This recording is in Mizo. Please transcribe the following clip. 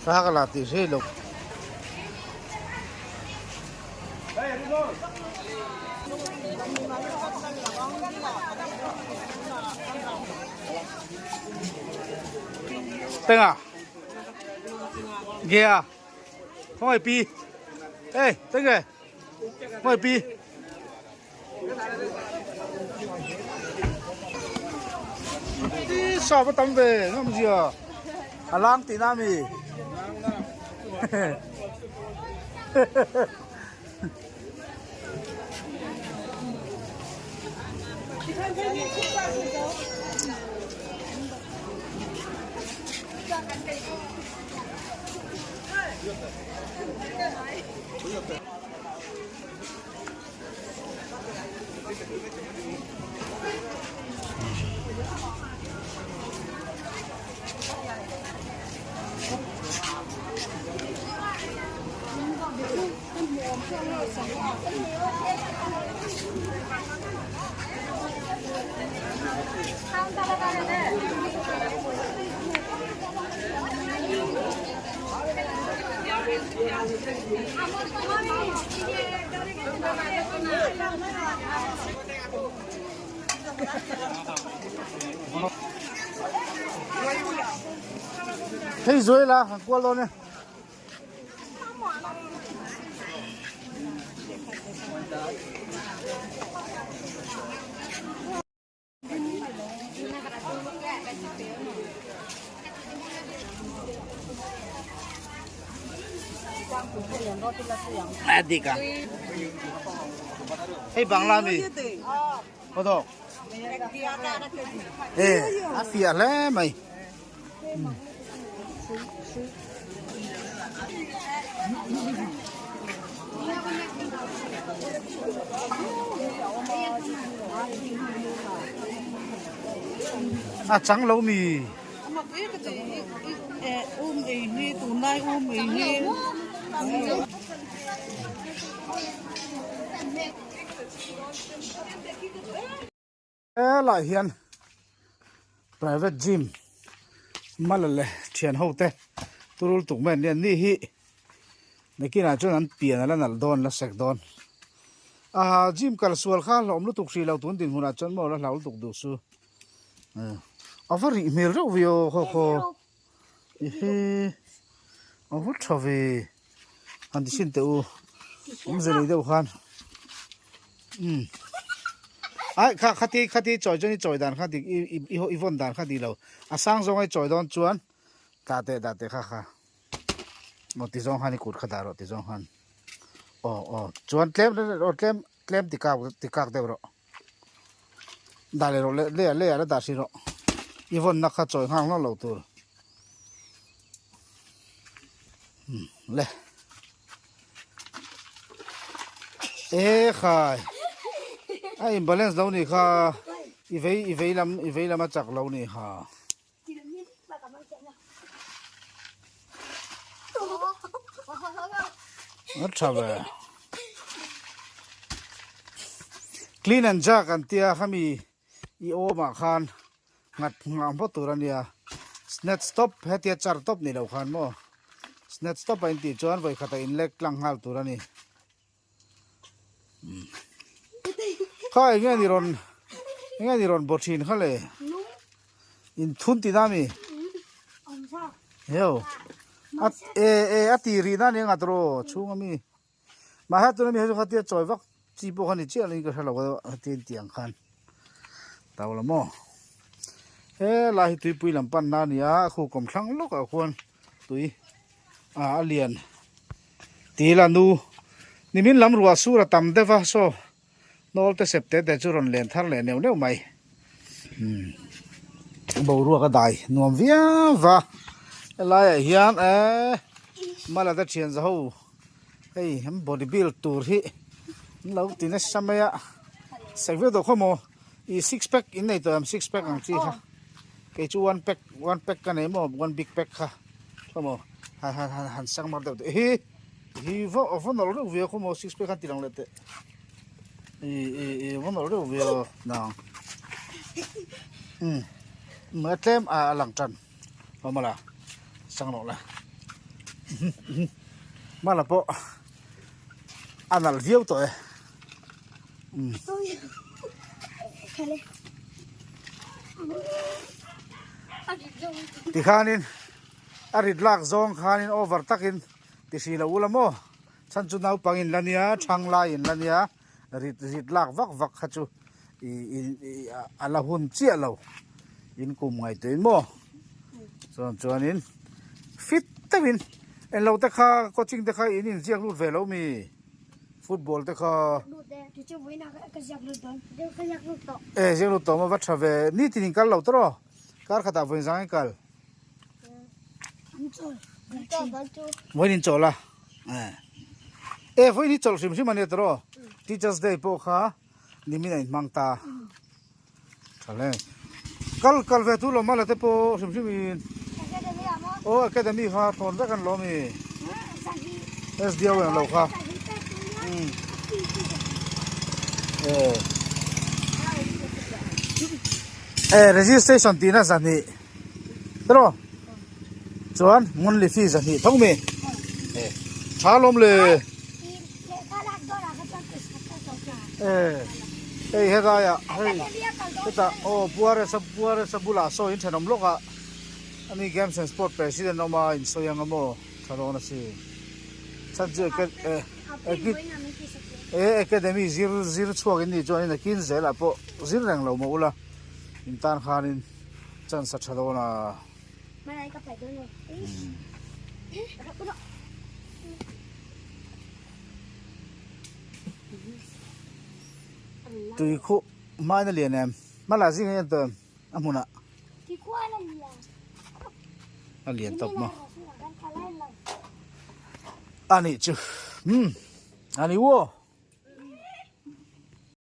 Thla ka la tih hreh lo. Teng a Ge a Khawngaih pi Ê teng e Khawngaih pi Sawp a tam ve ngam zia a lang tihna a mi Hei zuai la kan kual dawn e. A dik a hei bangla mi aw dawk e a fiah hle mai. A chang lo mi. Helai hian private gym mala leh thian ho te turul tuk mai an ni a ni hi nakinah chuan an pian a la nalh dawn la sek dawn ah gym kal sual kha hlawm lutuk hrih lo tun dinhmunah chuan maw la hlau lutuk duh su a va rih hmel reuh ve aw khaw khaw ehe a va tha ve han ti chhin teh u awmze nei deuh khan umm ai kha khati khati chawi chuan i chawi dan kha dik i i i vawn dan kha dik lo a sang zawng a i chawi dawn chuan tah teh dah teh kha kha aw ti zawng khan i kut kha dah rawh ti zawng khan aw aw chuan tlem aw tlem tlem ti kak ti kak deuh rawh dah leh rawh leh leh leh ah la dah hrih rawh i vawnna kha chawi nghal hlauh loh tur umm le e khai a in balance lo nih kha i vei i vei lam i vei lam a chak lo nih kha. A tha ve. Clean and jerk an tia khami i awmah khan nghat nghah hmawt tur a nia. Snatch stop hetia char tawp ni lo khan maw. Snatch stop a intih chuan vawikhat a inlek tlang nghal tur a ni. Kha eng nge ni rawn eng nge ni rawn baw thin kha le in thun tih na mi heo a e e a ti rih na ni a ngat rawh chhung ami mahse tuna mi hei chu khatia chawi vak chi pawh kha ni chiah lo in ka hre lo a tin tih ang khan tau la maw helai hi tuipui lam pan na a ni a khu kawm thlang lawkah khuan tui ah a lian tih la nu nimin lam ruah sur a tam deuh a saw hnawl te sep te te chu rawn len thar leh neuh neuh mai umm boruak a dai nuam viau va helaiah hian ehh malata thian za ho hei an body build tur hi an lo ti nasa mai a sek viau tawh khaw maw ih six pack in nei tawh em six pack ang chi kha kei chu one pack one pack ka nei maw one big pack kha. Khawmaw han han han han sang mar deuh teh hi hi va va nawlh reuh ve a khawmaw six pack han ti lang leh teh i i i va nawlh reuh ve aw nang umm a tlem a a lang tan awm a la sang rawh la. Mala pawh a nalh viau tawh e. Tikhanin a rit lak zawng khanin over takin ti hri lo ula maw? Chhan chu naupang in la nia, thang lai in la nia, rit rit lak vak vak kha chu ih a la hun chiah lo in kum ngaihtuah in maw? Chuan chuanin fit deuhin englo te kha coaching te kha in inziak lut ve lo mi? Football te kha. E ziak lut tawh maw va tha ve nitin in kal lo tawh rawh kar khatah vawiin zang in kal. Vawiin in chawl a e vawiin hi chawlh hrim hrim a nia tawh rawh Teachers day pawh kha nimin a inhmang ta tha hle kal kal ve tu lawm a la te pawh hrim hrim in aw academy kha thawn vek an lawm i SDO ang lo kha e registration tihna zahnih tiraw chuan monthly fee zahnih tho mi e tha lawm le e hei helaiah hei hetah aw puaresa puaresa bulah saw in thenawm lawk ah ani games and sport president a awm a insawi ang a maw tha dawn a si chhan chu e academy zir zir chhuak in nih chuan in a kin zelah pawh zir reng lo maw ula in tan khanin chance a tha dawn a. Tui khuh hmain a lian em? Hmala zing a en tawh em a hmunah? A lian tawp maw? A nih chu. Umm a ni uaw.